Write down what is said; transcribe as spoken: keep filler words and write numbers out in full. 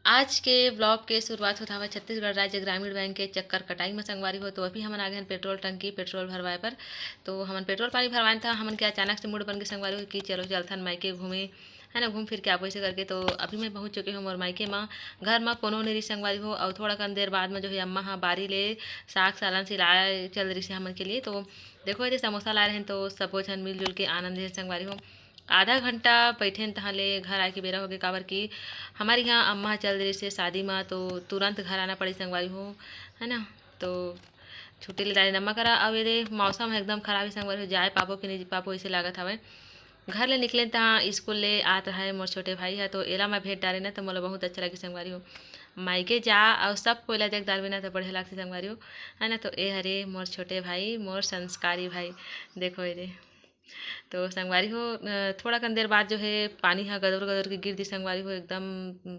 आज के vlog के शुरुआत होत हवय छत्तीसगढ़ राज्य ग्रामीण बैंक के चक्कर कटाई म संगवारी हो। तो अभी हमन आ गए हन पेट्रोल टंकी पेट्रोल भरवाए बर। तो हमन पेट्रोल पानी भरवाए था, हमन के अचानक से मूड बन के संगवारी हो कि चलो चलथन मायके घूमे, है ना, घूम फिर के आबो ऐसे करके। तो अभी मैं पहुँच चुके हूँ मोर मायके म। घर म कोनो नइ रही संगवारी हो, और थोड़ा कन देर बाद में जो है अम्मा ह बारी ले साग सालन सिलाए चल रही से हमन के लिए। तो देखो, ये समोसा लाए रहें तो सबो झन मिलजुल के आनंद हे संगवारी हो। आधा घंटा बैठेन तहाँ ले घर आए के बेरा होगे, काबर कि हमारे यहाँ अम्मा चल रही से शादी में, तो तुरंत घर आना पड़ी संगवारी हो, है ना। तो छुट्टी ले डारे अम्मा करा। अब ये मौसम एकदम खराब है संगवारी हो, जाए पाबो कि नहीं पाबो ऐसे लागत हवे। घर ले निकले तहाँ स्कूल ले आत रहे मोर छोटे भाई है, तो एला मैं भेंट डारे ना तो मोला बहुत अच्छा लगे संगवारी हो। मायके जा और सब कोई ला देख डारबे ना तो बढ़िया लागथे संगवारी हो, है ना। तो ए हरे मोर छोटे भाई, मोर संस्कारी भाई, देखो ये रे। तो संगवारी हो, अ, थोड़ा कन देर बाद जो है पानी ह गदर गदर के गिर दी संगवारी हो, एकदम